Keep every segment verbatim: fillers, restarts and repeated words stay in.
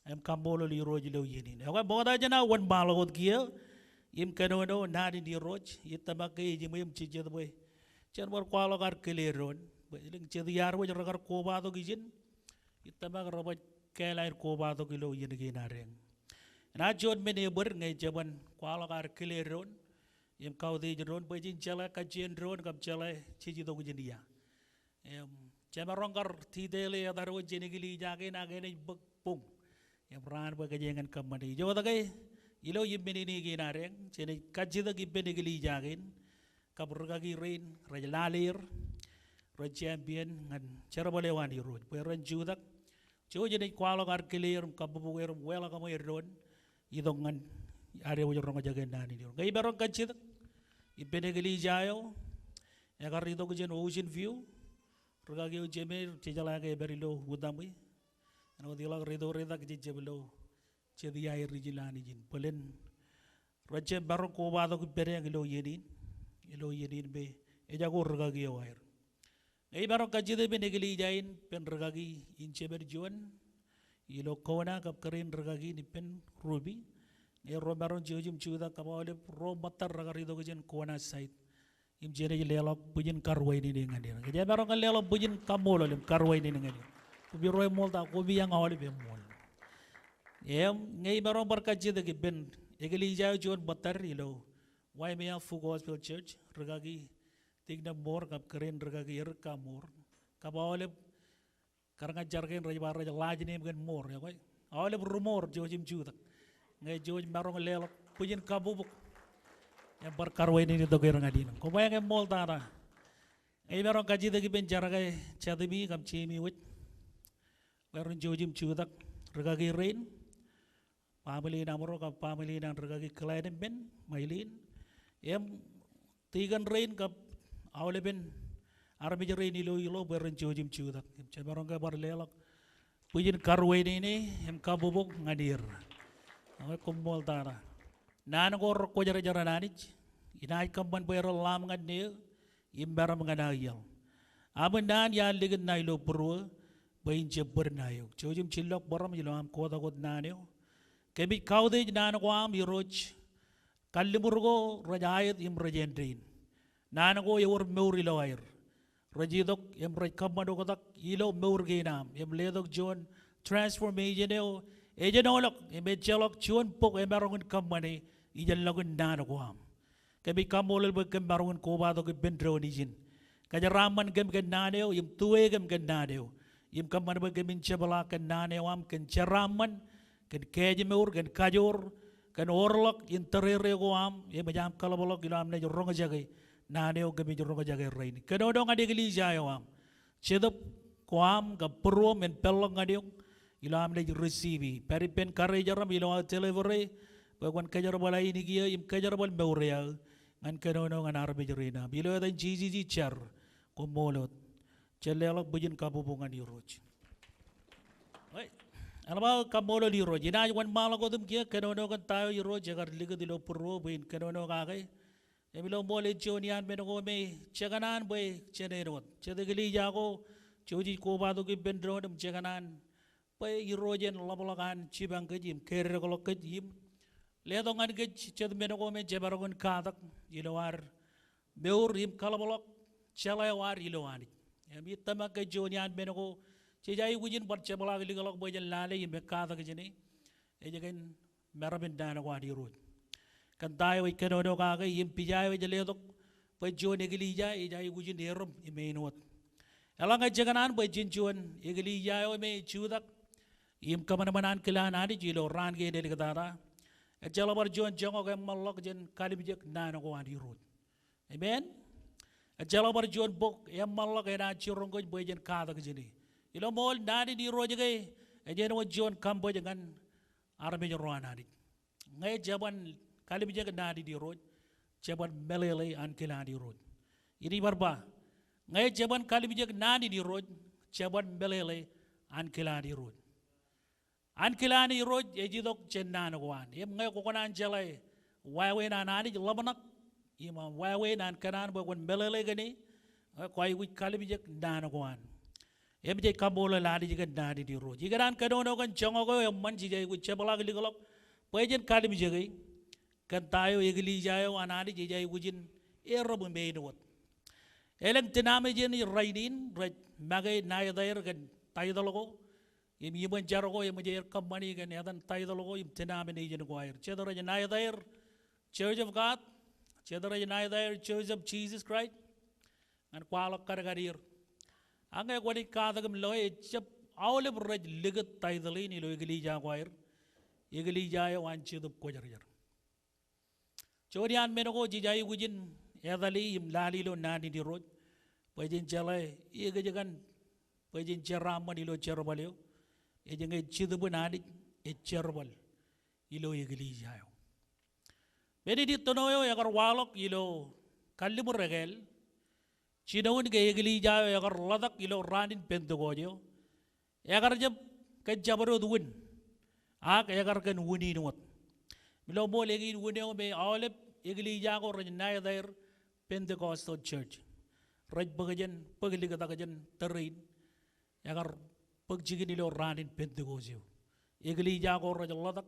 Im kaṃṃoolol Irooj ilo iien in. Ekwe ṃokta jān aō wōnṃaanḷọk wōt kiiō im kōnono naan in Irooj, ij tōmak ke ej iṃwe im jejjet bwe jen bar kwaḷọk ad kile doon bwe elōñ jet iar wōj rekar kobatok ijin, ij tōmak rebaj kāāl aer kobatok ilo iien kein adeañ. Enaaj juon men ebōd ñe jeban kwaḷọk ad kile doon im kautiej doon bwe jen jeḷā kajjien doon kab jeḷā jej itok ijin ia. Im, jemaroñ kar detail e etal wōt jān eklejia kein ak enaaj bōk buñ im raan bwe kōjeañ en kōṃṃane. Ijo wōt ke ilo iien men in kein adeañ, jenaaj kajjitōk ippān eklejia kein kab rūkaki rein rej lale er, rej champion ñan jerbal eo an Irooj bwe ren jutak. Jouj im ej kwaḷọk ad kile er im kabbokbok er im weḷọk ṃwedoon itok ñan ad ewōj roñjake naan in Irooj. Ñe imaroñ kajjitōk ippān eklejia eo ekar itok jān Ocean View, rūkaki eo jemāer, jejeḷā ke epād ilo utaṃwe. Āinwōt iḷọk rej itok retak jejjab lo jet iaer ijin lale ijin. Bōlen rejjab maroñ kobatok ippādeañ ilo iien in, ilo iien in me ejako rūkaki eo aer. Ñe imaroñ kajjitōk ippān eklejia in ippān rūkaki in jemād juon ilo Kona kab kōrā in rūkaki in ippān Ruby. Ñe ro maroñ jouj im jutak kab aolep ro ṃōttad rekar itok jān Kona side im jenaaj leḷọk bwijin karuwainene ñan er. Ke jemaroñ ke leḷọk bwijin kaṃṃoolol im karuwainene ñan er? Koṃiro eṃṃool ta, koṃi eañ aolep eṃṃool. Im, ñe imaroñ bar kajjitōk ippān eklejia eo juon ṃōttad ilo Waimea Full Gospel Church, rūkaki Tiknōm Moore kab kōrā in rūkaki Erika Moore kab aolep kar ñan jar kein rej ba rej last name kōn Moore, ekwe aolep ri Moore jouj im jutak. Ñe jouj maroñ leḷọk bwijin kabbokbok im bar karuwainene tok er ñan in. Koṃeañ eṃṃool tata. Ñe imaroñ kajjitōk ippān jar ke Jatimi kab Jemi wōj bwe ren jouj im jutak, rūkaki rein, baaṃle in Amro kab baaṃle in an rūkaki Glenn im men, Mailin, im tikōn rein kab aolepen armej rein ilo ilo bwe ren jouj im jutak. Im jemaroñ ke bar leḷọk bwijin karuwainene im kabbokbok ñan er. Ekwe koṃṃool tata. Naan ko rekwōjarjar an Anij, inaaj kōṃṃan bwe ren ḷaam ñan neō im meram ñan aō iaḷ. Aṃ naan iar likūt ṇae ilo būruō bwe in jab bōd ṇae eok. Jouj im jillọk bōraṃ ilo aṃ kotak wōt naan eo. Kōmij kautiej naan ko aṃ Irooj. Kalliṃur ko rej aet im rej āindein. Naan ko ewōr mour ilo aer. Rej itok im rej kōṃṃan oktak ilo mour kein aṃ im letok juon transformation eo ejenoḷọk im ejjeḷọk juon bok emaroñ in kōṃṃane ijellọkin naan ko aṃ. Kōmij kaṃṃoolol bwe kōm maroñ in kobatok ippān doon ijin. Kōjeraaṃṃan kōm kōn naan eo im tuwe kōm kōn naan eo im kōṃṃan bwe kōmin jepḷaak kōn naan eo aṃ kōn jeraaṃṃan, kōn kōjmour, kōn kajoor, kōn orḷọk in tōrere ko aṃ im ej aṃ kaḷapḷọk ilo am naaj roñjake naan eo kōmij roñjake rainin. Kōnono ñan eklejia eo aṃ. Jetōb ko aṃ kab būruōm en peḷḷọk ñan eok ilo am naaj receive e. Pād ippān karijeraṃ ilo aō delivery bwe kwōn kōjerbal ainikien im kōjerbal mour eo aō ñan kōnono ñan armej rein aṃ. Ilo etan Jisōs ij jar. Koṃṃool wōt. Jen leḷọk bwijin kabbokbok ñan Irooj. Eḷap aō kaṃṃoolol Irooj. Inaaj wōnṃaanḷọk wōt im kiiō kōnono kōn ta eo Irooj ekar likūt ilo būruō bwe in kōnono kake. Im ilo ṃool ej juon iaan men ko me jekōṇaan bwe jen āinwōt jet eklejia ko jouj ij kobatok ippān doon im jekōṇaan bwe Irooj en ḷapḷọk an jipañ kōj im kōdekḷọk kōj im letok ñan kōj jet men ko me jemaroñ in katak ilo ad mour im kaḷapḷọk jeḷā eo ad ilo Anij. Im ij tōmak ke juon iaan men ko jej aikuj in bar jepḷaak likḷọk bwe jen lale im ekkatak jāne ej kōn meram in naan ko an Irooj. Kōn ta eo ej kōnono kake im pija eo ej letok bwe juon eklejia ej aikuj in erom im āinwōt. Eḷaññe jekōṇaan bwe jen juon eklejia eo me jutak im kōṃanṃan ankilaan Anij ilo raan kein āliktata, ejjeḷọk bar juon joñak eṃṃanḷọk jān kallimjek naan ko an Irooj. Amen. Ejjeḷọk bar juon bok eṃṃanḷọk enaaj jiroñ kōj bwe jen katak jāne. Ilo ṃool naan in Irooj ke ej āinwōt juon kaṃbōj ñan armej ro an Anij. Ñe jeban kallimjek naan in Irooj, jeban meḷeḷe ankilaan Irooj. Inaaj bar ba, ñe jeban kallimjek naan in Irooj, jeban meḷeḷe ankilaan Irooj. Ankilaan Irooj ej itok jān naan ko an. Im ñe kwō kōṇaan jeḷā wāween an Anij ḷōmṇak im wāween an kōṇaan bwe kwōn meḷeḷe kōn e, ñe kwaikuj kallimjek naan ko an. Im jej kaṃṃoolol Anij kōn naan in Irooj. Ikōṇaan kōnono kōn joñak eo eṃṃan jej aikuj jepḷaakḷọk bwe jen kalimjeke kōn ta eo eklejia eo an Anij ej aikuj in errepmeiin wōt. Elōñ denomination rainin rej make ṇa etaer kōn title ko im iṃōn jar ko eṃōj aer kōṃṃani kōn etan title ko im denomination ko aer. Jet rej ṇa etaer Church of God, jet rej ṇa etaer Church of Jesus Christ, ñan kwaḷọk kadkad er. Ak ñe kwōnaaj katak im loe, ejjab aolep rej likūt title in ilo eklejia ko aer, eklejia eo an Jetōb Kwōjarjar. Juon iaan men ko jej aikuj in etale im lale ilo naan in Irooj bwe jen jeḷā ekōjkan bwe jen jeraaṃṃan ilo jerbal eo, ej ñe Jetōb in Anij ej jerbal ilo eklejia eo. Men in itōn eo ekar waḷọk ilo kalliṃur ekāāl, jinoin ke eklejia eo ekar ḷotak ilo raan in Pentekost eo, ekar jab kōn jabdewōt wūn, ak ekar kōn wūnin wōt. Im ilo ṃool eñin wūn eo me aolep eklejia ko rej ṇa etaer Pentecostal Church, rej bōk jān, bōk liktak jān tōre in, ekar bōk jikin ilo raan in Pentekost eo. Eklejia ko rej ḷotak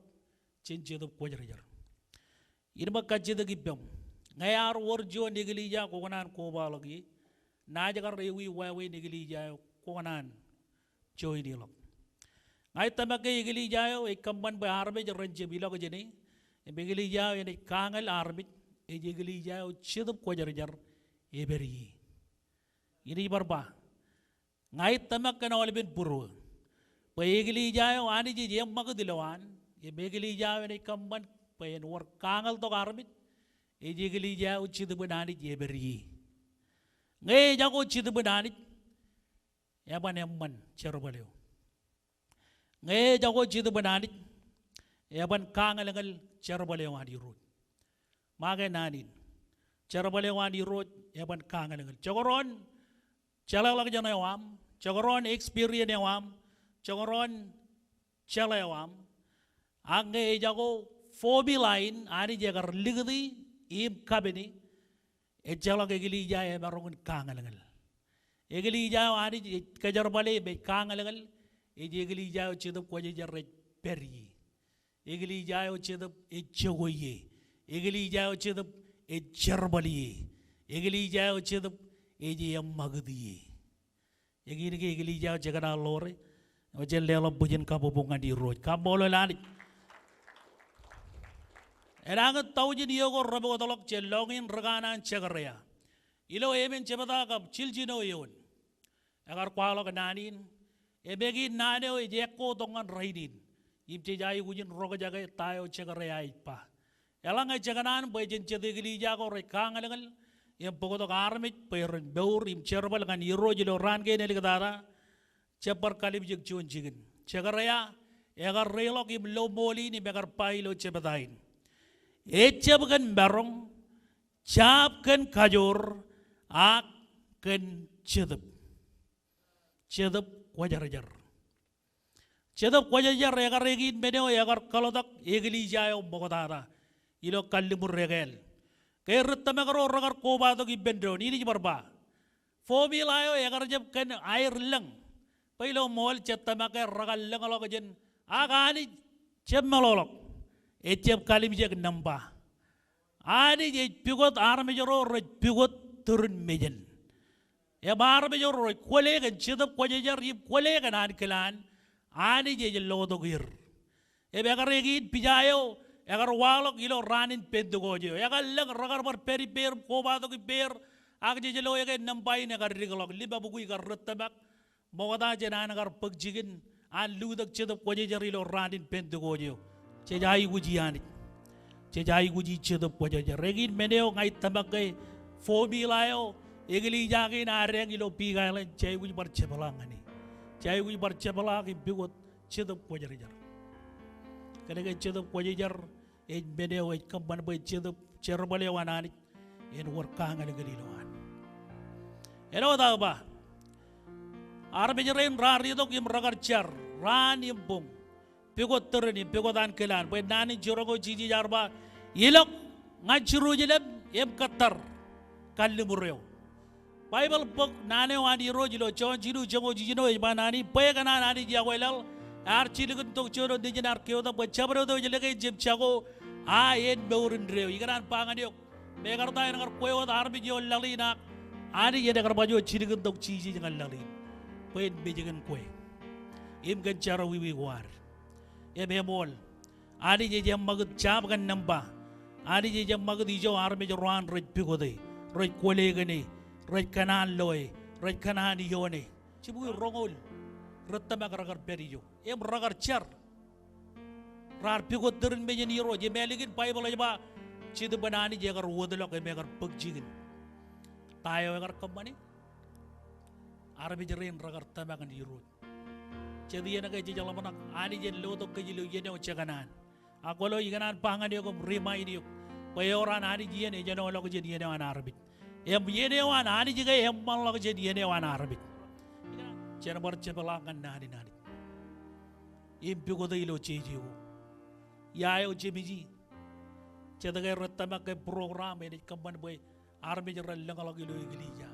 jān Jetōb Kwōjarjar. Innām kajjitōk ippaṃ. Ñe ear wōr juon eklejia kwō kōṇaan kobaḷọk ie, naaj kar ewi wāween eklejia eo kwō kōṇaan join ḷọk. Ña ij tōmak ke eklejia eo ej kōṃṃan bwe armej ren jab ilọk jāne, im eklejia eo enaaj kañal armej, ej eklejia eo Jetōb Kwōjarjar epād ie. Inaaj bar ba, ña ij tōmak kōn aolepen būruō bwe eklejia eo Anij ej eṃṃakūt ilowaan, im eklejia eo enaaj kōṃṃan bwe en wōr kañaltok armej, ej eklejia eo Jetōb in Anij epād ie. Ñe ejako Jetōb in Anij, eban eṃṃan jerbal eo. Ñe ejako Jetōb in Anij, eban kañōlñōl jerbal eo an Irooj. Make naan in. Jerbal eo an Irooj eban kañōlñōl. Jekdọọn jeḷāḷọkjeṇ eo aṃ, jekdọọn experience eo aṃ, jekdọọn jeḷā eo aṃ. Ak ñe ejako formula in Anij ekar likūti im kapini, ejjeḷọk eklejia eo emaroñ in kañōlñōl. Eklejia eo Anij ej kōjerbale im ej kañōlñōl, ej eklejia eo Jetōb Kwōjarjar ej pād ie. Eklejia eo Jetōb ej jokwe ie. Eklejia eo Jetōb ej jerbal ie. Eklejia eo Jetōb ej eṃṃakūt ie. Eñin ke eklejia eo jekōṇaan ḷoore, eo jen leḷọk bwijin kabbokbok ñan Irooj. Kaṃṃoolol Anij. Enañin taujin iiō ko rebōktok jān lọñiin ri kanaan Jekaria. Ilo emān jebta kab jiljino eoon, ekar kwaḷọk naan in, im eñin naan eo ej ekkotok ñan rainin, im jej aikuj in rokjake ta eo Jekaria ej ba. Eḷaññe jekōṇaan bwe jen jet eklejia ko rej kañōlñōl, im bōktok armej bwe ren mour im jerbal ñan Irooj ilo raan kein āliktata, jab bar kalimjek juon jikin. Jekaria, ekar reiḷọk im lo ṃool in im ekar ba ilo jebta in, ejjab kōn maroñ, jab kōn kajoor, ak kōn Jetōb. Jetōb Kwōjarjar. Jetōb Kwōjarjar ekar eñin men eo ekar kaḷotak eklejia eo ṃoktata ilo kalliṃur ekāāl. Ke ri tōmak ro rekar kobatok ippān doon, inaaj bar ba, formula eo ekar jab kōn aer lōñ. Bwe ilo ṃool jet tōmak ke rekar lōñḷọk jān, ak Anij jab meḷọkḷọk. Ejjab kalimjek nōṃba. Anij ej pukot armej ro rej pukot turin mejān. Im armej ro rej kwōle kōn Jetōb Kwōjarjar im kwōle kōn ankilaan, Anij ej lotok er. Im ekar eñin pija eo ekar waḷọk ilo raan in Pentekost eo. Ekar lōñ rekar bar pād ippāer im kobatok ippāer, ak jej lo ke nōṃba in ekar dikḷọk, limabukwi kar ri tōmak ṃokta jān an kar bōk jikin an lutōk Jetōb Kwōjarjar ilo raan in Pentekost eo. Jej aikuji Anij. Jej aikuji Jetōb Kwōjarjar. Eñin men eo ña ij tōmak ke formula eo eklejia kein adeañ ilo Big Island, jej aikuj bar jepḷaak ñan e. Jej aikuj bar jepḷaak im pukot Jetōb Kwōjarjar. Kōnke Jetōb Kwōjarjar ej men eo ej kōṃṃan bwe Jetōb, jerbal eo an Anij en wōr kañōlñōl ilowaan. Āinwōt aō ba, armej rein raar itok im rekar jar raan im boñ, pukot turin im pukot ankilaan, bwe naan in jiroñ eo Jisōs ear ba, ilọk ñan Jerusalem im kōttar kalliṃur eo. Baibōḷ bōk naan eo an Irooj ilo Jon jilu joñoul jiljino ej ba naan in, bwe kōn an Anij iọkwe laḷ, ear jilkintok juon wōt nejin ear keotak bwe jabdewōt eo ej lōke en jab jako, a en mour indeeo. Ikōṇaan ba ñan eok, mekarta en kar kwe wōt armej ioon laḷ in ak Anij en kar baj wōt jilkintok Jisōs ñan laḷ in bwe en mej kōn kwe im kōn jerọwiwi ko ad. Im eṃool, Anij ej eṃṃakūt jab kōn nōṃba. Anij ej eṃṃakūt ijo armej ro an rej pukot e, rej kwōle kōn e, rej kōṇaan lo e, rej kōṇaan ioon e. Jibukwi roñoul ri tōmak rekar pād ijo im rekar jar. Raar pukot tūrin mejān Irooj im ālikin Baibōḷ ej ba, Jetōb an Anij ekar wōtlọk im ekar bōk jikin. Ta eo ekar kōṃṃane? Armej rein rekar tōmak ñan Irooj. Jet iien ke jej ḷōmṇak, Anij en lotok kōj ilo iien eo jekōṇaan. Ak kwōlo, ikōṇaan ba ñan eok im remind eok bwe ewōr an Anij iien ejenoḷọk jān iien eo an armej. Im iien eo an Anij ke eṃṃanḷọk jān iien eo an armej. Jen bar jepḷaak ñan naan in Anij im pukot e ilo jeje ko. Ia eo jemiji? Jet ke ri tōmak ke program enaaj kōṃṃan bwe armej ren lōñḷọk ilo eklejia.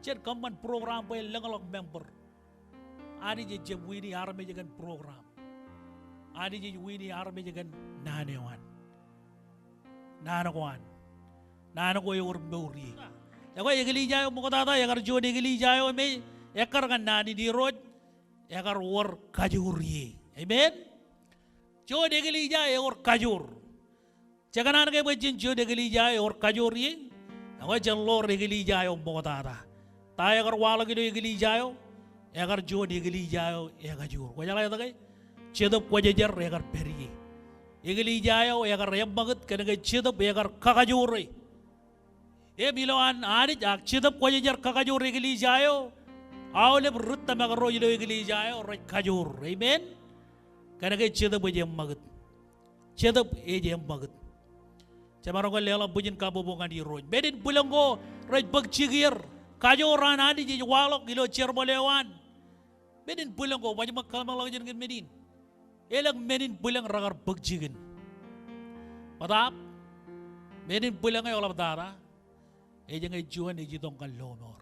Jen kōṃṃan program bwe en lōñḷọk member. Anij ejjab wiini armej kōn program. Anij ej wiini armej kōn naan eo an. Naan ko an. Naan ko ewōr mour ie. Ekwe eklejia eo ṃoktata ekar juon eklejia eo me ekkar ñan naan in Irooj, ekar wōr kajoor ie. Amen. Juon eklejia ewōr kajoor. Jekōṇaan ke bwe jen juon eklejia eo ewōr kajoor ie? Ekwe jen ḷoor eklejia eo ṃoktata. Ta ekar waḷọk ilo eklejia eo? Ekar juon eklejia eo ekajoor. Kwōjeḷā etke? Jetōb Kwōjarjar ekar pād ie. Eklejia eo ekar eṃṃakūt kōnke Jetōb ekar kakajoor e. Im ilowaan Anij ak Jetōb Kwōjarjar kakajoor eklejia eo, aolep ri tōmak ro ilo eklejia eo rej kajoor. Amen. Kōnke Jetōb ej eṃṃakūt. Jetōb ej eṃṃakūt. Jemaroñ ke leḷọk bwijin kabbokbok ñan Irooj. Men in bwilōñ ko rej bōk jikier. Kajoor an Anij ej waḷọk ilo jerbal eo an. Men in bwilōñ ko, baj ṃōk kōḷmānḷọkjeṇ kōn men in. Elōñ men in bwilōñ rekar bōk jikin. Bōtaab, men in bwilōñ eo eḷaptata, ej ñe juon ej itok ñan lọmọọr.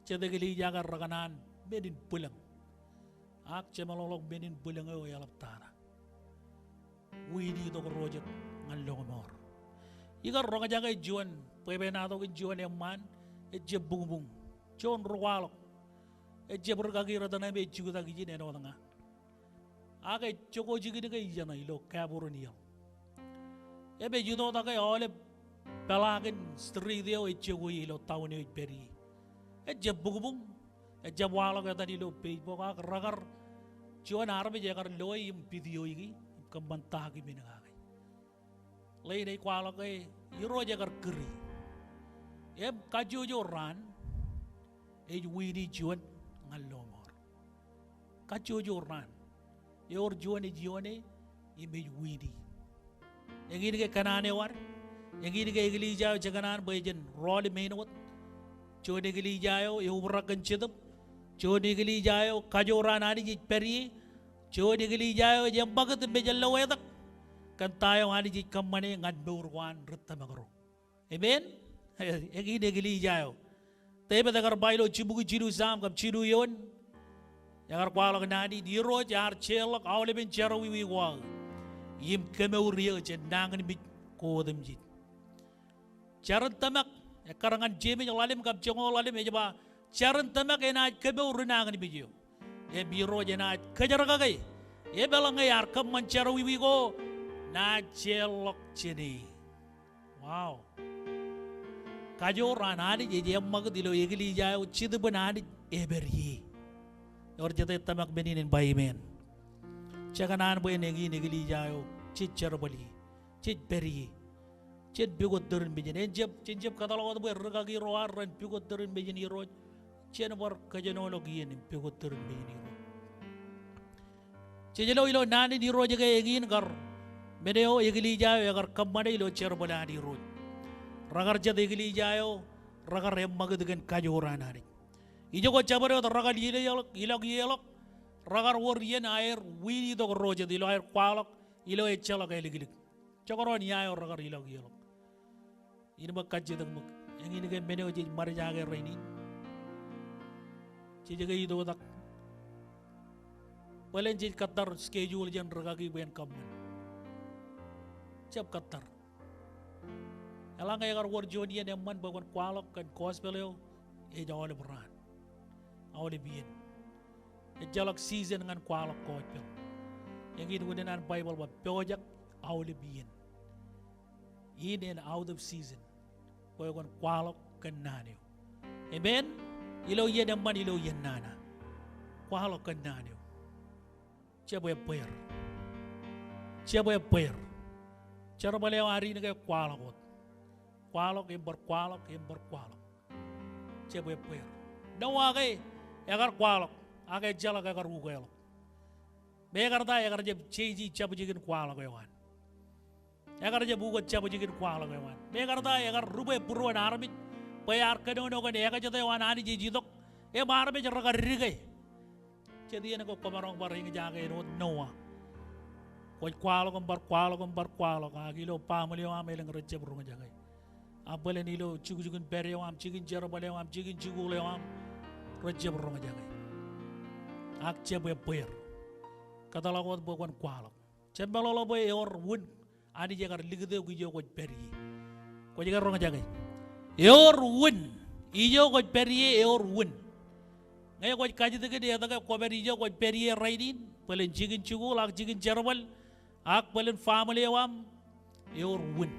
Jet eklejia ke rekōṇaan men in bwilōñ. Ak jeṃḷọkḷọk men in bwilōñ eo eḷaptata. Wiini itok ro jet ñan lọmọọr. Ikar roñjake juon bwebwenato kōn juon eṃṃaan, ejjab buñbuñ. Juon ri kwaḷọk. Ejjab ri kaki retan im ej juktak ijin āinwōt ña. Ak ej jokwe jikin ke ijeṇe ilo kaburen iaḷ. Im ej itoktak ke aolep peḷaakin street eo ej jokwe ie ilo town eo ej pād ie. Ejjab buñbuñ, ejjab waḷọk etan ilo Facebook ak rekar juon armej ekar loe im videoiki im kōṃṃan document kake. Ḷein ej kwaḷọk ke Irooj ekar kūri. Im kajjojo raan ej wiini juon ñan lọmọọr. Kajjojo raan. Ewōr juon ej ioone im ej wiini. Eñin ke kōṇaan eo ad? Eñin ke eklejia eo jekōṇaan bwe jen rọọl im āinwōt? Juon eklejia eo eobrak kōn Jetōb. Juon eklejia eo kajoor an Anij ej pād ie. Juon eklejia eo ej eṃṃakūt im ej lọwetak kōn ta eo Anij ej kōṃṃane ñan mour ko an ri tōmak ro. Amen. Eñin eklejia eo. Devid ekar ba ilo jibukwi jilu Sam kab jilu eoon, ekar kwaḷọk naan in, Irooj ear jeorḷọk aolepen jerọwiwi ko aō im kemour eō jān nañinmej ko otemjej. Jarin tōmak, ekkar ñan Jemes ḷalem kab joñoul ḷalem ej ba, jarin tōmak enaaj kemour inañinmej eo. Im Irooj enaaj kōjerkake. Im eḷaññe ear kōṃṃan jerọwiwi ko, naaj jeorḷọk jāne. Wow. Kajoor an Anij ej eṃṃakūt ilo eklejia eo Jetōb in Anij ej pād ie. Ewōr jet ej tōmak men in en ba amen. Jekōṇaan bwe en eñin eklejia eo jej jerbal ie, jej pād ie. Jen pukot tūrin mejān. En jab, jen jab kōtḷọk wōt bwe ri kaki ro ad ren pukot tūrin mejān Irooj. Jen bar kōjenolọk iien im pukot tūrin mejān Irooj. Jej lo ilo naan in Irooj ke eñin kar men eo eklejia eo ekar kōṃṃane ilo jerbal an Irooj. Rekar jet eklejia eo rekar eṃṃakūt kōn kajoor an Anij. Ijoko jabdewōt rekar ilọk, ilọk ieḷọk, rekar wōr iien aer wiin itok ro jet ilo aer kwaḷọk ilo ejjeḷọk āliklik. Jekdọọn ia eo rekar ilọk ieḷọk. Innem kajjitōk ṃōk. Eñin ke men eo jej ṃadjake rainin? Jej ke itoitak? Bōlen jej kōttar schedule jān rūkaki bwe en kōṃṃan? Jab kōttar. Eḷaññe ekar wōr juon iien eṃṃan bwe kwōn kwaḷọk kōn gospel eo, ej aolep raan, aolep iien. Ejjeḷọk season ñan kwaḷọk gospel. Eñin unin an Baibōḷ ba pojak aolep iien. In and out of season. Bwe kwōn kwaḷọk kōn naan eo. Amen. Ilo iien eṃṃan, ilo iien nana, kwaḷọk kōn naan eo. Jab ebbweer. Jab ebbweer. Jerbal eo ad in ke kwaḷọk wōt. Kwaḷọk im bar kwaḷọk im bar kwaḷọk. Jab ebbweer. Noah ke ekar kwaḷọk, ak ejjeḷọk ekar ukeḷọk. Mekarta ekar jab jeje jab jikin kwaḷọk eo an. Ekar jab ukōt jab jikin kwaḷọk eo an. Mekarta ekar rūbwe būruon armej bwe ear kōnono kōn ekajet eo an Anij ej itok. Im armej rekar dike. Jet iien ke kwōmaroñ bar eñjake āinwōt Noah. Kwōj kwaḷọk im bar kwaḷọk im bar kwaḷọk, ak ilo baaṃle eo aṃ elōñ rej jab roñjake. Ak bōlen ilo jukjukin pād eo aṃ, jikin jerbal eo aṃ, jikin jikuuḷ eo aṃ, rej jab roñjake. Ak jab ebbweer. Kōtḷọk wōt bwe kwōn kwaḷọk. Jab meḷọkḷọk bwe ewōr wūn Anij ekar likūt eok ijo kwōj pād ie. Kwōj ke roñjake? Ewōr wūn. Ijo kwōj pād ie ewōr wūn. Ñe kwōj kajjitōkin etke kwōpād ijo kwōj pād ie rainin, bōlen jikin jikuuḷ ak jikin jerbal, ak bōlen family eo aṃ, ewōr wūn.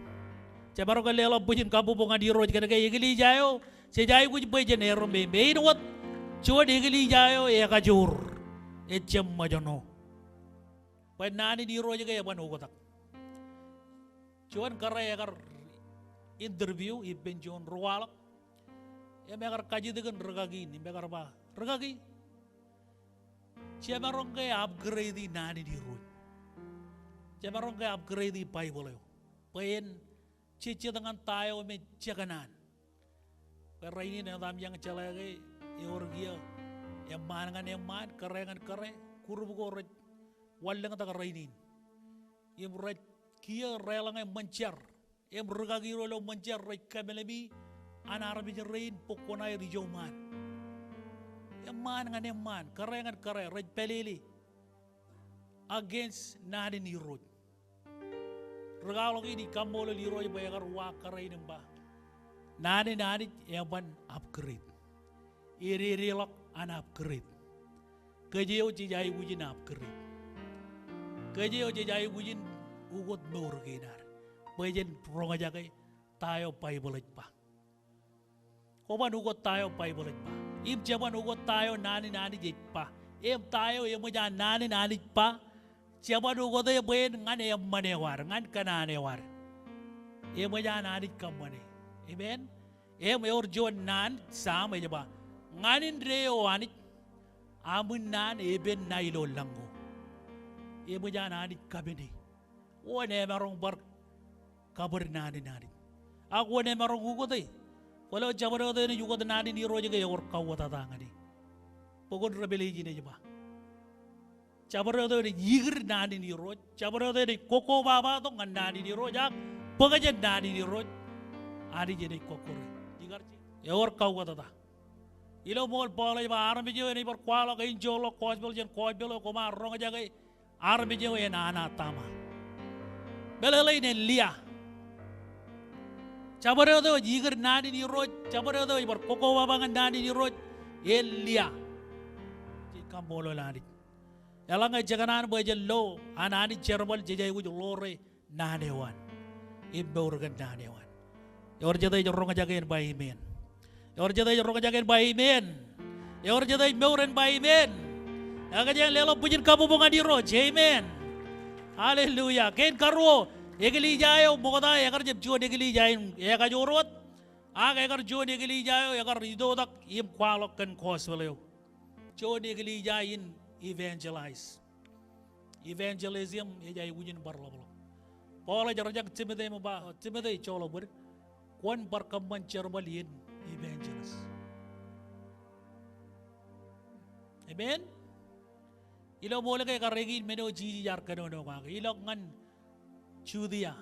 Jemaroñ ke leḷọk bwijin kabbokbok ñan Irooj kōnke eklejia eo jej aikuj bwe jen erom im āinwōt juon eklejia eo ekajoor, ejjab ṃōjṇọ. Bwe naan in Irooj ke eban oktak. Juon kōrā ekar interview ippān juon ri waḷọk. Im ekar kajjitōkin rūkaki in im ekar ba, rūkaki, jemaroñ ke upgrade naan in Irooj? Jemaroñ ke upgrade Baibōḷ eo bwe en jejjet ñan ta eo me jekōṇaan? Bwe rainin etaṃ, eñin jeḷā ke ewōr kiiō eṃṃaan ñan eṃṃaan, kōrā ñan kōrā, group ko rej wanlōñtak rainin. Im rej kiiō reḷọñe ṃōn jar. Im rūkaki ro ilo ṃōn jar rej kōmeḷeḷe an armej rein bōk kuṇaer ijo ṃaan. Eṃṃaan ñan eṃṃaan, kōrā ñan kōrā, rej pālele against naan in Irooj. Ri kwaḷọk in ij kaṃṃoolol Irooj bwe ekar uwaak kōrā in im ba, naan in Anij eban upgrade. Ededeḷọk an upgrade. Kōj eo jej aikuj in upgrade. Kōj eo jej aikuj in ukōt mour kein ad bwe jen roñjake ta eo Baibōḷ ej ba. Kwōban ukōt ta eo Baibōḷ ej ba. Im jeban ukōt ta eo naan in Anij ej ba. Im ta eo eṃōj an naan in Anij ba, jeban ukōte bwe en ñan eṃṃan eo ad, ñan kōṇaan eo ad. Eṃōj an Anij kōṃṃane. Amen. Im ewōr juon naan, Sam ej ba, ñan indeeo Anij, aṃ in naan epen ṇa ilo lañ ko. Eṃōj an Anij kapene. Wōn emaroñ bar kabōd naan in Anij? Ak wōn emaroñ ukōte? Kwōlo jabdewōt eṇ ej ukōt naan in Irooj ke ewōr kauwōtata ñan e. Bok in Revelation ej ba, jabdewōt eṇ ej ikid naan in Irooj, jabdewōt eṇ ej kokobaba tok ñan naan in Irooj ak bōk jān naan in Irooj, Anij eṇ ej kọkkure. Ikar je, ewōr kauwōtata. Ilo ṃool Paul ej ba armej eo enaaj bar kwaḷọk, enjoyḷọk gospel jān gospel eo koṃ ar roñjake, armej eo en anatema. Meḷeḷein, en lia. Jabdewōt eo ej ikid naan in Irooj, jabdewōt eo ej bar kokobaba ñan naan in Irooj, en lia. Jej kaṃṃoolol Anij. Eḷaññe jekōṇaan bwe jen lo an Anij jerbal, jej aikuj ḷoore naan eo an im mour kōn naan eo an. Ewōr jet ej roñjake en ba amen? Ewōr jet ej roñjake en ba amen? Ewōr jet ej mour en ba amen? Ak kōjeañ leḷọk bwijin kabbokbok ñan Irooj. Amen. Hallelujah. Kein karuo, eklejia eo ṃokta ekar jab juon eklejia in ekajoor wōt, ak ekar juon eklejia eo ekar itoitak im kwaḷọk kōn gospel eo. Juon eklejia in evangelize. Evangelism ej aikuj in bar ḷapḷọk. Paul ej rejak Timote im ba, Timote, joḷọk bōd, kwōn bar kōṃṃan jerbal in evangelist. Amen. Ilo ṃool ke ekar ekin men eo Jisōs ear kōnono kake, ilọk ñan Judia,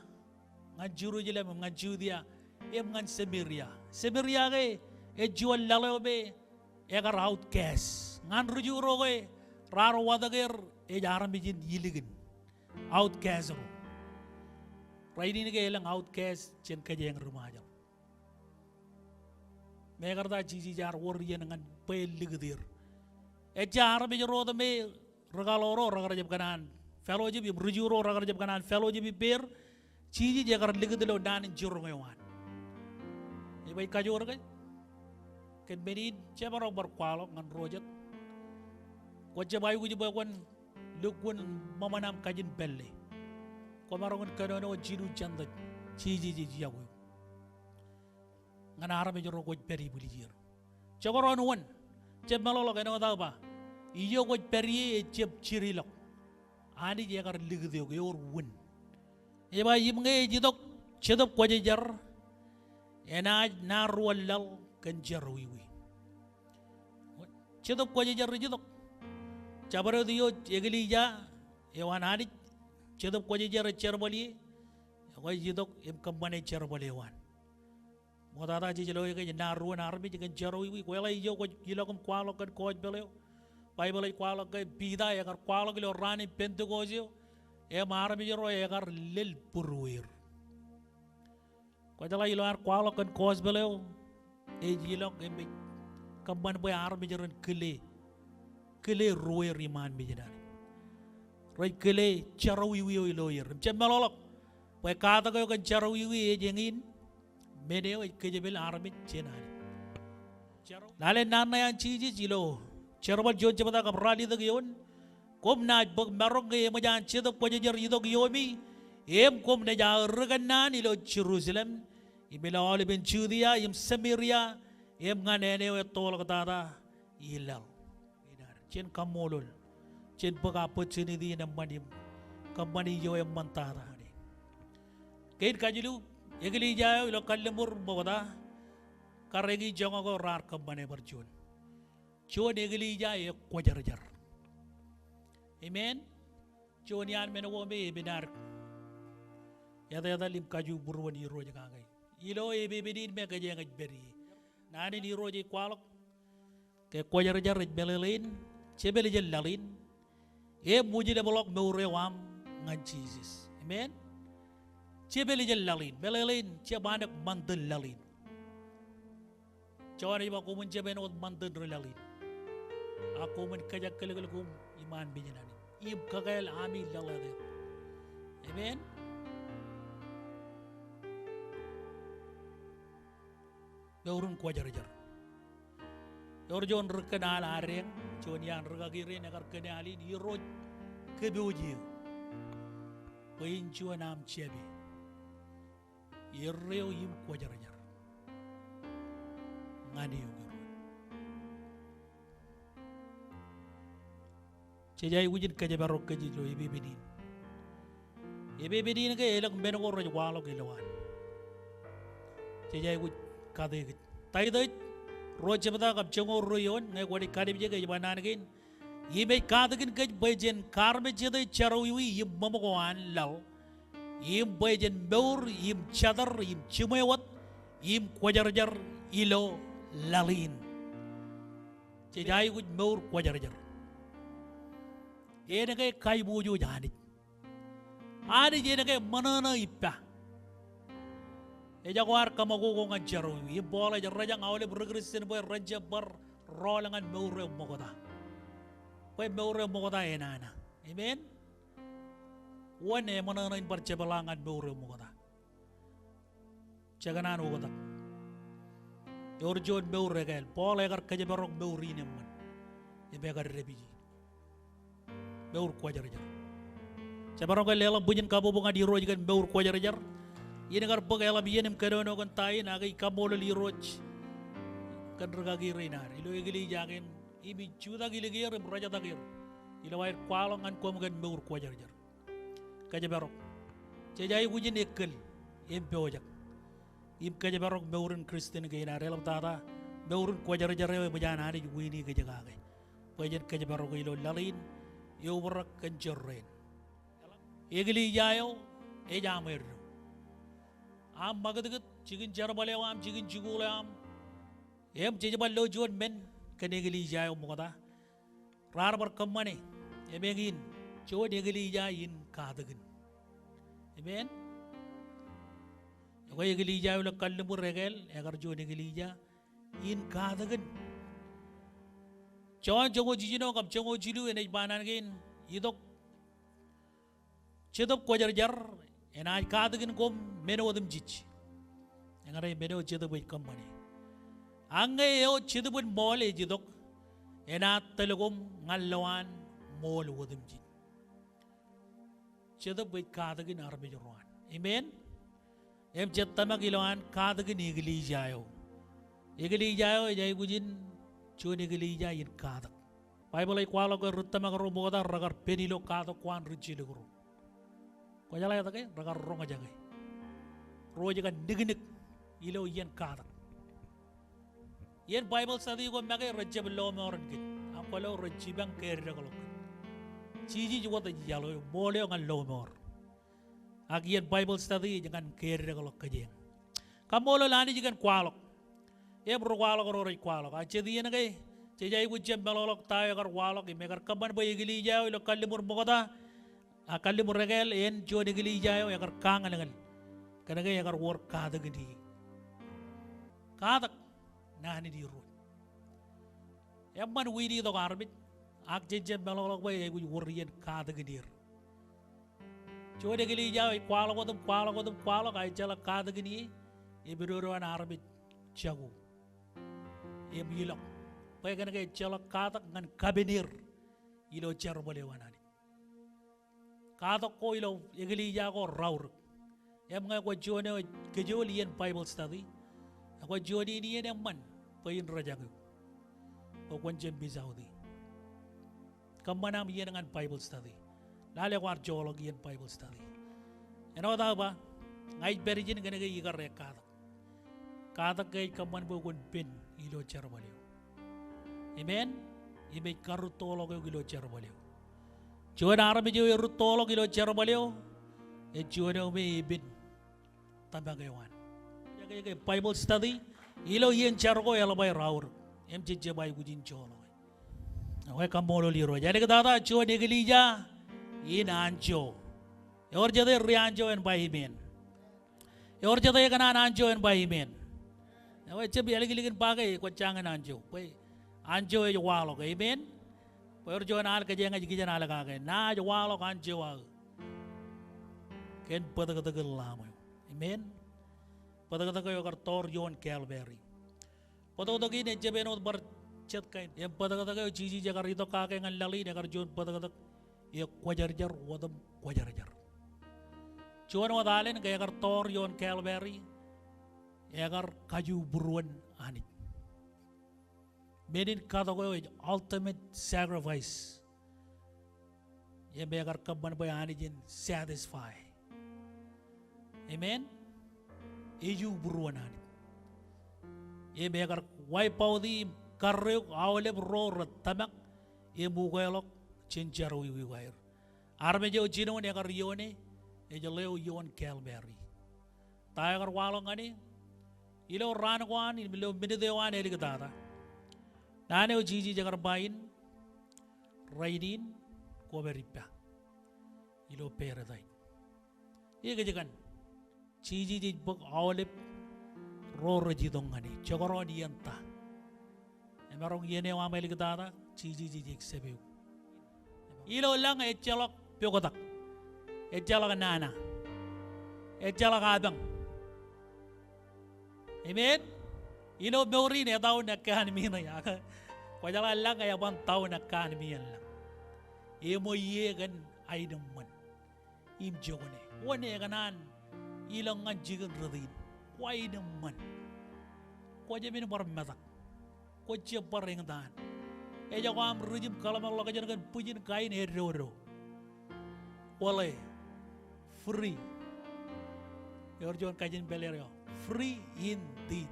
ñan Jerusalem, ñan Judia, im ñan Samaria. Samaria ke ej juon laḷ eo me ekar outcast. Ñan ri-Ju ro ke raar watōk er ej armej in ilikin. Outcast ro. Rainin ke elōñ outcast jān kōjeañ ri-Ṃajeḷ. Mekarta Jisōs ear wōr iien ñan bwe en likūt er. Ejja armej ro wōt me ri-kaḷoor ro rekar jab kōṇaan fellowship im ri-Ju ro rekar jab kōṇaan fellowship ippāer. Jisōs ekar likūt ilo naan in jiroñ eo an. Ej ba ij kajoor ke? Kōn men in jemaroñ bar kwaḷọk ñan ro jet. Kwōn jab aikuj bwe kwōn lukkuun ṃōṃan aṃ kajin pālle. Kwōmaroñ in kōnono jilu jān tōl Jisōs ej yokwe eok. Ñan armej ro kwōj pād ibwiljir. Jekdọọn wōn, jab meḷọkḷọk āinwōt aō ba, ijo kwōj pād ie ejjab jirilọk. Anij ekar likūt eok, ewōr wūn. Ej ba im ñe ej itok Jetōb Kwōjarjar, enaaj ṇa ruo laḷ kōn jerọwiwi. Jetōb Kwōjarjar ej itok. Jabdewōt eo eklejia eo an Anij, Jetōb Kwōjarjar ej jerbal ie, ekwe ej itok im kōṃṃane jerbal eo an. Ṃoktata jej lo ke ej ṇa ruo armej kōn jerọwiwi. Kweḷe ijo kwōj ilọk im kwaḷọk kōn gospel eo. Baibōḷ ej kwaḷọk ke Piter ekar kwaḷọk ilo raan in Pentekost eo, im armej ro ekar lel būrueir. Kwōjeḷā ilo ad kwaḷọk kōn gospel eo, ej ilọk im ej kōṃṃan bwe armej ren kile, kile rueir iṃaan mejān Anij. Rej kile jerọwiwi eo ilo er. Im jab meḷọkḷọk bwe katak eo kōn jerọwiwi ej eñin men eo ej kōjepel armej jān Anij. Lale naan ṇe an Jisōs ilo Jerbal juon jebta kab ralitōk eoon, koṃ naaj bōk maroñ ñe eṃōj an Jetōb Kwōjarjar itok iomi, im koṃ naaj aō ri kōnnaan ilo Jerusalem, im ilo aolepen Judia, im Samaria, im ñan āne eo ettoḷọk tata i laḷ. Jen kaṃṃoolol. Jen bōk opportunity in eṃṃan im kōṃṃan ijo eṃṃan tata. Kein kajilu, eklejia eo ilo kalliṃur ṃokta, kar eñin joñak eo raar kōṃṃane bar juon. Juon eklejia ekwōjarjar. Amen. Juon iaan men ko me epen ad etetal im kajubūruon Irooj kake. Ilo epepen in me kōjeañ ej pād ie. Naan in Irooj ej kwaḷọk ke kwōjarjar ej meḷeḷein, jepel jān laḷ in, im ujlepḷọk mour eo aṃ ñan Jisōs. Amen. Jepel jān laḷ in, meḷeḷein jab an eok ṃantin laḷ in. Jon ej ba koṃwin jab āinwōt ṃantin ri laḷ in. Ak koṃwin kōjakkōlkōl koṃ iṃaan mejān Anij im kakāāl ami laḷ eo. Amen. Mour in kwōjarjar. Ewōr juon ri kōn al adeañ, juon iaan ri kaki rein ekar kōn al in, Irooj kōpooje eō. Bwe in juon aṃ jāpe. Erreo im kwōjarjar ñan eok Irooj. Jej aikuj in kōjparok kōj ilo epepen in. Epepen in ke elōñ men ko rej waḷọk ilowaan. Jej aikuj kate kōj. Taitus ruo jebta kab joñoul ruo eoon, ñe kwōnaaj kallimjeke ej ba naan kein. Im ej katakin kōj bwe jen kaarmejjete jerọwiwi im ṃōṃ ko an laḷ. Im bwe jen mour im jatōr im jiṃwe wōt im kwōjarjar ilo laḷ in. Jej aikuj mour kwōjarjar. En ke kaiboojoj Anij. Anij en ke ṃōṇōṇō ippa. Ejako ad kōṃakoko ñan jerọwiwi. Im Paul ej rōjañ aolep ri Kristian bwe ren jab bar rọọl ñan mour eo ṃokta. Bwe mour eo ṃokta enana. Amen. Wōn eṃōṇōṇō in bar jepḷaak ñan mour eo ṃokta? Jekōṇaan oktak. Ewōr juon mour ekāāl. Paul ekar kōjparok mour in eṃṃan. Im ekar dāpiji. Mour kwōjarjar. Jemaroñ ke leḷọk bwijin kabbokbok ñan Irooj kōn mour kwōjarjar. Iien kar bōk eḷap iien im kōnono kōn ta in, ak ij kaṃṃoolol Irooj kōn ri kaki rein ad ilo eklejia kein im ij jutak ilikier im rejetak er ilo aer kwaḷọk ñan koṃ kōn mour kwōjarjar. Kōjparok. Jej aikuj in ekkal im pojak im kōjparok mour in Kristian kein ad eḷaptata mour in kwōjarjar eo eṃōj an Anij wiini kōj kake. Bwe jen kōjparok ilo laḷ in, eobrak kōn jorrāān. Eklejia eo ej aṃ eddo. Aṃ ṃakūtkūt jikin jerbal eo aṃ, jikin jikuuḷ eo aṃ. Im jej bar lo juon men kōn eklejia eo ṃokta raar bar kōṃṃane. Im eñin, juon eklejia in katakin. Amen. Ekwe eklejia eo ilo kalliṃur ekāāl, ekar juon eklejia in katakin. Jon joñoul jiljino kab joñoul jilu enaaj ba naan kein, itok Jetōb Kwōjarjar enaaj katakin koṃ men otemjej. Eñin men eo Jetōb ej kōṃṃane. Ak ñe eo Jetōb in ṃool ej itok, enaaj tōl koṃ ñan lowaan ṃool otemjej. Jetōb ej katakin armej ro an. Amen. Im jet tōmak ilowaan katakin eklejia eo. Eklejia eo ej aikuj in juon eklejia in katak. Baibōḷ ej kwaḷọk ke ri tōmak ro ṃokta rekar pen ilo katak ko an rijjilōk ro. Kwōjeḷā etke? Rekar roñjake. Ro ej kar niknik ilo iien katak. Iien Baibōḷ study ko make rej jab lọmọọren kōj. Ak kwōlo rej jipañ ke eddekḷọk kōj. Jisōs wōt ej iaḷ eo, ṃool eo ñan lọmọọr. Ak iien Baibōḷ study ej ñan ke eddekḷọk kōj eñ. Kaṃṃoolol Anij kōn kwaḷọk. Im ri kwaḷọk ro rej kwaḷọk. Ak jet iien ke jej aikuj jab meḷọkḷọk ta eo ekar waḷọk im ekar kōṃṃan bwe eklejia eo ilo kalliṃur ṃokta, a kalliṃur ekāāl en juon eklejia eo ekar kañōlñōl. Kōnke ekar wōr katakin e. Katak naan in Irooj. Eṃṃan wiin itok armej, ak jen jab meḷọkḷọk bwe eaikuj wōr iien katakin er. Juon eklejia eo ej kwaḷọk wōt im kwaḷọk wōt im kwaḷọk, a ejjeḷọk katakin e, epidodo an armej jako im ilọk. Bwe kōnke ejjeḷọk katak ñan kapen er ilo jerbal eo an Anij. Katak ko ilo eklejia ko raorōk. Im ñe kwōj juon eo ej kōjool iien Baibōḷ study, kwōj juon in iien eṃṃan bwe in rōjañ eok. Bwe kwōn jab miss out e. Kōṃṃan aṃ iien ñan Baibōḷ study. Lale kwaar joḷọk iien Baibōḷ study. Āinwōt aō ba, ña ij pād ijin kōnke ikar ekatak. Katak ke ej kōṃṃan bwe kwōn pen ilo jerbal eo. Amen. Im ej karūttoḷọk eok ilo jerbal eo. Juon armej eo erūttoḷọk ilo jerbal eo, ej juon eo me epen tōmak eo an. Ej ke Baibōḷ study ilo iien jar ko eḷap aer aorōk. Im jej jab aikuj in joḷọk e. Ekwe kaṃṃoolol Irooj. Āliktata juon eklejia in anjọ. Ewōr jete ri anjọ en ba amen. Ewōr jete kōṇaan anjọ en ba amen. Ewōr jete āliklik in ba ke kwōj jañin anjọ. Bwe anjọ ej waḷọk. Amen. Bwe ewōr juon al kōjeañ ej kijen al kake. Naaj waḷọk anjọ aō kōn bōtōktōkin Lamb eo. Amen. Bōtōktōk eo ekar tọọr ioon Calvary. Bōtōktōk in ejjab āinwōt bar jet kain. Im bōtōktōk eo Jisōs ekar itok kake ñan laḷ in ekar juon bōtōktōk ekwōjarjar wōt im kwōjarjar. Juon wōt alen ke ekar tọọr ioon Calvary, ekar kajubūruon Anij. Men in katak eo ej ultimate sacrifice. Im ekar kōṃṃan bwe Anij en satisfy. Amen. Ejubūruon Anij. Im ekar wipe out e im karreoik aolep ro rej tōmak im ukeḷọk jān jerọwiwi ko aer. Armej eo jinoin ekar ioone, ej ḷeo ioon Calvary. Ta eo ekar waḷọk ñan e, ilo raan ko an, ilo minit eo an āliktata. Naan eo Jisōs ekar ba in, rainin, kwōpād ippa ilo paradise. Ekōjkan, Jisōs ej bōk aolep ro rej itok ñan e, jekdọọn iien ta. Emaroñ iien eo aṃ āliktata, Jisōs ej accept eok. Ilo lañ ejjeḷọk poktak. Ejjeḷọk nana. Ejjeḷọk apañ. Amen. Ilo mour in etau naaj kōn men eo. Kwōjeḷā lañ eban tau naaj kōn men lañ. Eṃōj ie kōn aenōṃṃan im jokwane. Kwōn ekōṇaan ilọk ñan jikin rot in. Kwō aenōṃṃan. Kwō jab men bar metak. Kwō jab bar eñtaan. Ejako aṃ ri jim kōḷmānḷọkjeṇ kōn bwijin kain eddodo. Kwōḷe. Free. Ewōr juon kajin pālle eo. Free indeed.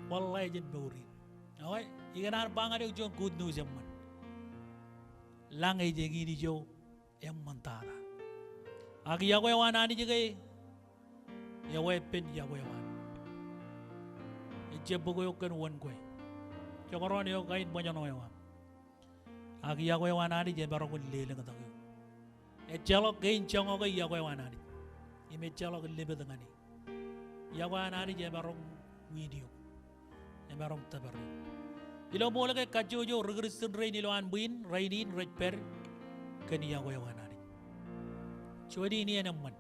Kwōḷḷā jān mour in. Ekwe, ikōṇaan ba ñan eok juon good news eṃṃan. Lañ ej eñin ijo eṃṃantata. Ak yokwe eo an Anij ke Ewi epen iọkwe eo an? Ejjab bōk eok kōn wōn kwe. Joñoul eo kain ṃōjṇọ eo aṃ. Ak iọkwe eo an Anij emaroñ in lelōñtak eok. Ejjeḷọk kein joñak e iọkwe eo an Anij im ejjeḷọk lepet ñan e. Iọkwe an Anij emaroñ wiin eok. Emaroñ tōpar eok. Ilo ṃool ke kajjojo ri Kristian rein ilowaan ṃwiin, rainin rej pād kōn iọkwe eo an Anij. Juon in iien eṃṃan.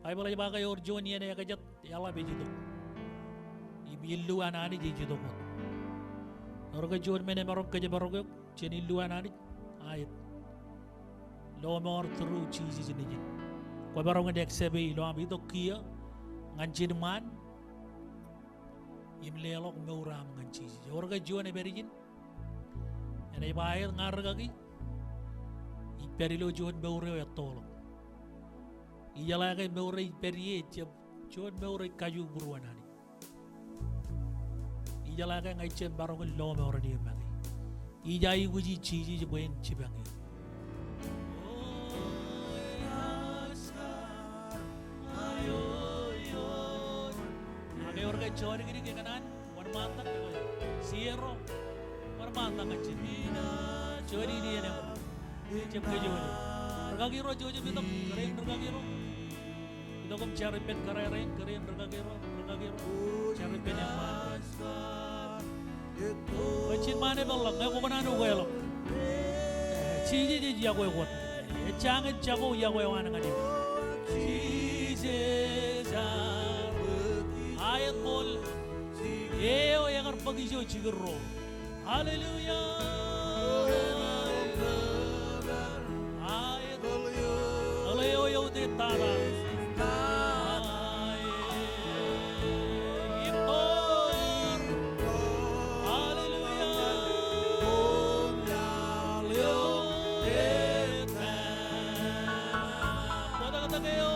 Baibōḷ ej ba ke ewōr juon iien ekajet eḷap ej itok. Im illu an Anij ej itok wōt. Ewōr ke juon men emaroñ kōjparok eok jān illu an Anij? Aet. Lọmọọr through Jisōs nejin. Kwōmaroñ in accept e ilo aṃ itok kiiō ñan ijin ṃaan im leḷọk mour eo aṃ ñan Jisōs. Ewōr ke juon epād ijin? Enaaj ba aet, ña rikaki ij pād ilo juon mour eo ettoḷọk. Ijeḷā ke mour eo ij pād ie ejjab juon mour ej kajubruon Anij. Ijeḷā ke ña ij jab maroñ in lọmọọren eō make. Ij aikuji Jisōs bwe en jipañ eō. Ak ewōr ke jọọd kidik ekōṇaan wōnṃaantak, sierro wōnṃaantak ñan ijin. Juon in iien eṃṃan. Jab kōj eo. Rikaki ro, jojab itok kōrā in rikaki ro. Itok im jar ippān kōrā rein, kōrā in rikaki ro, rikaki ro. Jar ippān eṃṃaan. Bwe ijin ṃaan epeḷḷọk, ñe kwō kōṇaan ukeḷọk. Jisōs ej iọkwe wōt. Ejjañin jako iọkwe eo an ñan eok. Jisōs, a, aet ṃool. Eo ekar bōk ijo jikin ro. Hallelujah. Aet. Ḷeo eutiej tata. Aet. Im ṃool. Hallelujah. Bōktok eo.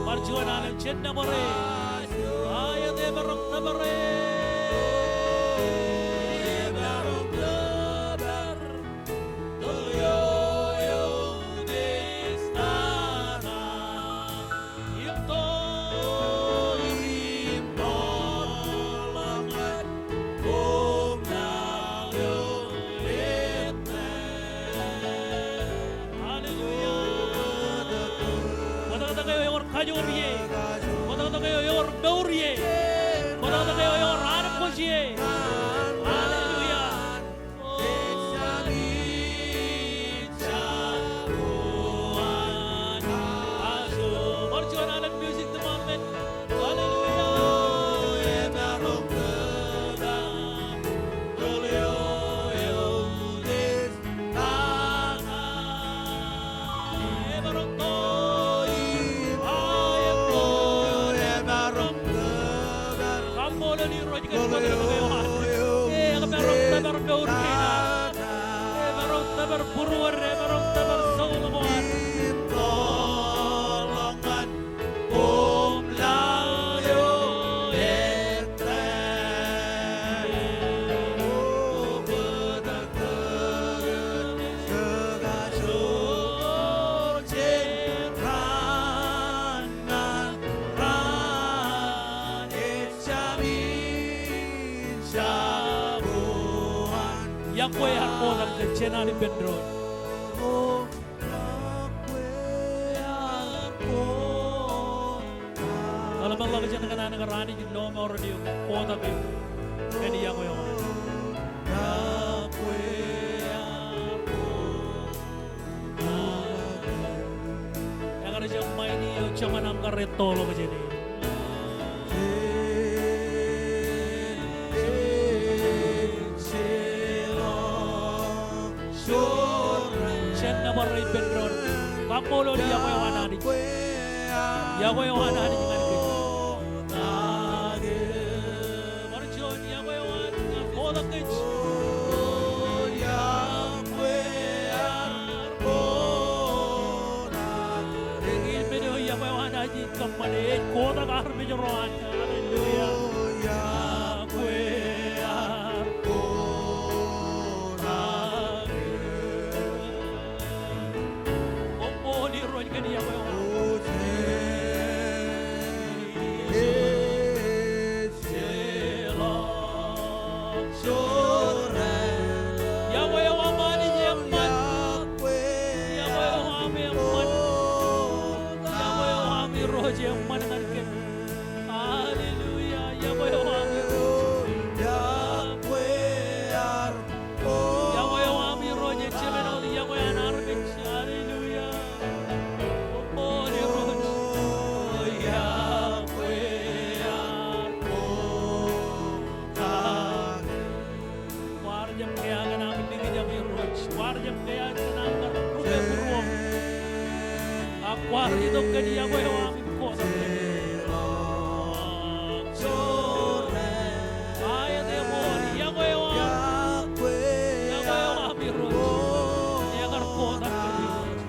Bar juon alen, jen nōbar e. Aet, emaroñ tōpar e. Hallelujah. Bōtōktōk eo ewōr kajoor ie. Bōtōktōk eo ewōr mour ie. Bōtōktōk eo ewōr anbwijin ie. Hallelujah. Bar juon alen music department. Hallelujah. Kaṃṃoolol Irooj kōn bōtōktōk eo an. Emaroñ tōpar mour kein an. Emaroñ tōpar būruod, emaroñ tōpar soul ko an. Iọkwe ear kotak kōj jān an ippān doon. Eḷapḷọk jān kōṇaan kar Anij lọmọọren eok, kotak eok kōn iọkwe eo an. Ekar jab ṃaini eo joñan aṃ kar ettoḷọk jāne. Jen nōbar e ippān doon. Kaṃṃoolol iọkwe eo an Anij. Iọkwe eo an Anij ñan kōj. Bar juon iọkwe eo an ñan kotak kōj. Im men eo iọkwe eo an Anij ej kōṃṃane, ej kotak armej ro an. Irooj eṃṃan ñan kōm. Hallelujah. Iọkwe eo aṃ Irooj. Iọkwe eo aṃ Irooj ej jemān wōt iọkwe an armej. Hallelujah. Koṃṃool Irooj. Kwaar jab kea kōn aṃ likjab Irooj. Kwaar jab kea kōn aṃ kar rūkaki ruo. Ak kwaar itok kōn iọkwe eo aṃ im kotak kōm. Aet, eṃṃool, iọkwe eo aṃ. Iọkwe eo aṃ Irooj. Ekar kotak kōm Irooj.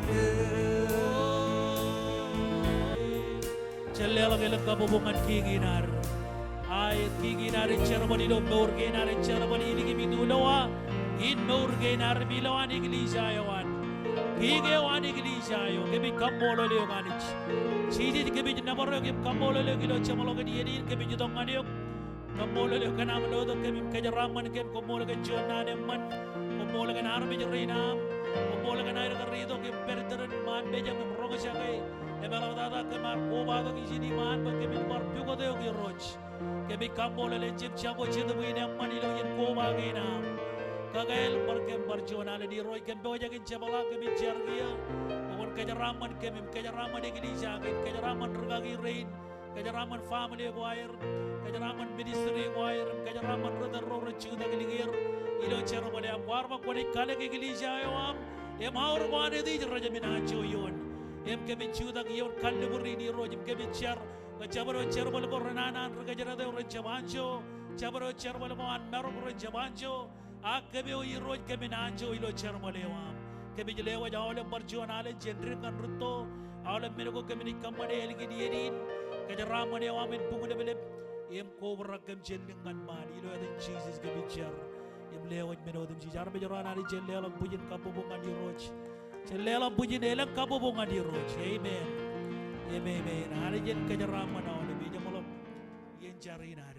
Jen leḷọk elōñ kabbokbok ñan kiki in ad. Aet, kiki in ad ej jerbal ilo mour kein ad, ej jerbal ilikin im itulowa in mour kein ad im ilowaan eklejia eo an. Kiki eo an eklejia eo, kōmij kaṃṃoolol eok Anij. Jisōs kōmij nōbar eok im kaṃṃoolol eok ilo jeṃḷọkin iien in kōmij itok ñan eok. Kaṃṃoolol eok kōn aṃ lotok kōm im kōjeraaṃṃan kōm, koṃṃool kōn juon naan eṃṃan. Koṃṃool kōn armej rein aṃ. Koṃṃool kōn aer kar itok im pād tōre in ṃaan mejaṃ im roñjake. Im eḷaptata kōm ar kobatok ijin iṃaan bwe kōmin bar pukot eok Irooj. Kōmij kaṃṃoolol ejjab jako jetōb in eṃṃan ilo iien koba kein aṃ. Kakāāl bar kōm bar juon alen Irooj, kōm pojak in jepḷaak, kōmij jar kiiō bwe kwōn kōjeraaṃṃan kōm im kōjeraaṃṃan eklejia kein, kōjeraaṃṃan rūkaki rein, kōjeraaṃṃan family ko aer, kōjeraaṃṃan ministry ko aer, im kōjeraaṃṃan ri tōl ro rej jutak likier ilo jerbal eo aṃ. Kwaar ba kwōnaaj kalōk eklejia eo aṃ im aor ko an Hetij rej jab in anjọ ioon. Im kōmin jutak ioon kallibwid in Irooj im kōmin jar bwe jabdewōt jerbal ko renana an ri kōjdat eo ren jab anjọ, jabdewōt jerbal ko an marok ren jab anjọ, ak kōm eo Irooj kōmin anjọ ilo jerbal eo aṃ. Kōmij lewōj aolep bar juon alen jān dik ñan rūtto, aolep men ko kōmin ej kōṃṃane ālikin iien in, kōjeraaṃṃan eo aṃ en bukleplep im kobrak kōm jān dik ñan ṃaan. Ilo etan Jisōs kōmij jar im lewōj men otemjej. Armej ro an Anij jen leḷọk bwijin kabbokbok ñan Irooj. Jen leḷọk bwijin elōñ kabbokbok ñan Irooj. Amen. Amen. Anij en kōjeraaṃṃan aolep. Ej jeṃḷọk iien jar in.